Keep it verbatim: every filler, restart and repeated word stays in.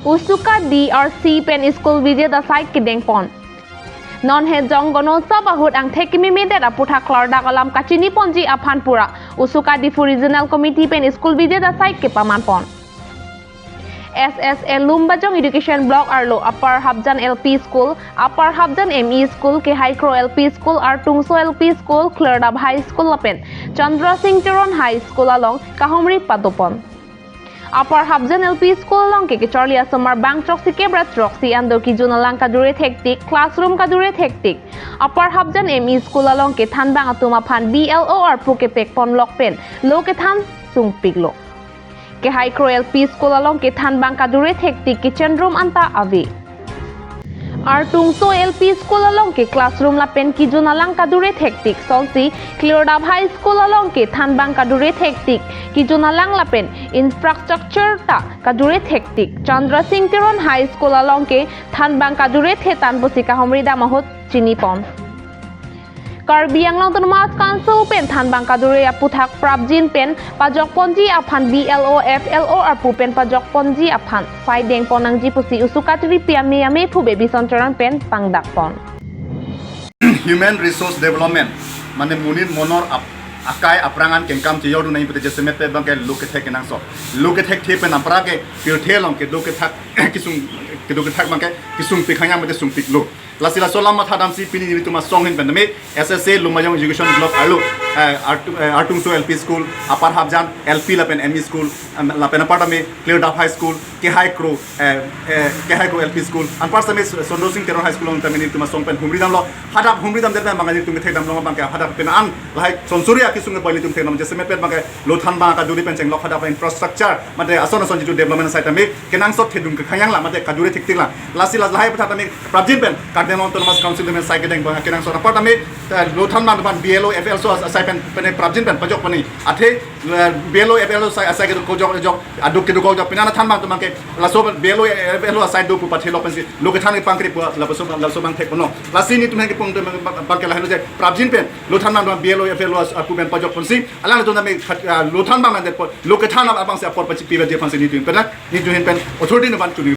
Usuka D R C pen school visit asai kedengpon. Non he Jong Gonotsov ahut angthek kememedet aputhak klardak alam kachiniponji aphan pura Usuka Diphu Regional Committee pen school visit asai kepamanpon. S S A Lumbajong Education Block arlo Upper Hapjan L P School, Upper Hapjan M E School, Kehaikro L P School, Artungso L P School, Klirdap High School lapen Chandra Singh Teron High School along kahumri padopon. Upper Hapjan L P School along ke kecharli asomar bang throksi kep ra throksi an do, kejun alang kadure thektik, classroom kadure thektik. Upper Hapjan M E School along ke thanbang atum aphan B L O arpu kepekpon lok pen lo kethan sungpiklo. Kehaikro L P School along ke thanbang kadure thektik, kitchen room anta ave. Artungso L P School along ke classroom lapen kejun alang kadure thektik, solsi Klirdap High School along ke thanbang kadure thektik, kejun alang lapen infrastructure ta kadure thektik. Chandra Singh Teron High School along ke thanbang kadure thetan pusi kahumri dam ahut chinipon. Karbi Anglong Autonomous Council pen thanbang kadure aputhak prapjin pen pajokponji aphan B L O, F L O arpu pen pajokponji aphan sai dengpon nangji pusi Usuka Tripi ame ame phu Bebison Teron pen pangdakpon. Human resource development, mane monit monor ap, akai aprangan kengkam cheyordun nangji pute jasemet pet abangke lo kethek kenangsot. Lo kethek the pen ampara ke pirthe along kedo kethak kesung, kedo kethak abangke kesungpik hanyang mate sungpiklo. Lasi laso alam mathadamsi pini nelitum asong ahin pen tame S S A Lumbajong Education Block arlo, eh, Artu-, eh, Artungso L P School, Upper Hapjan L P lapen M E School, em, lapen apar tame Klirdap High School, Kehaikro, eh, eh, Kehaikro L P School, anpar tame Chandra Singh Teron High School along tame nelitum asong pen humri damlo. Hadak humri damdet pen abangke nelitum kethek damlo abangke hadak pen an lahai chonsurya kesung kepo nelitum thek dam, jasemet pet abangke lo thanbang kadure pen chenglok hadak infrastructure mate ason ason jitu development asai tame kenangsot thedung kekhang lang mate kadure thektik lang. Lasi las lahai aputhak tame prapjin pen Karbi Anglong Autonomous Council tame sai kedeng abang kenangsot apar tame, eh, lo thanbang abang B L O, F L O asai pen pen prapjin pen pajokpon nangji. Athe, eh, B L O, F L O asai, asai kedo kojok jok, aduk kedo kojok, pini an thanbang atum abangke laso B L O, F L O asai do pu pathelok pensi lo kethan kepangkri pu laso, laso abang thekponlo. Lasi nelitum kepung abangke lahelo je prapjin pen lo thanbang abang B L O, F L O as, arpu pen pajokponsi alanglitum tame khat, ah, lo thanbang nangdetpo, lo kethan abangsi apor pachipi baji aphansi nelitum pen, nelitum ahin pen authority nangpan chuni.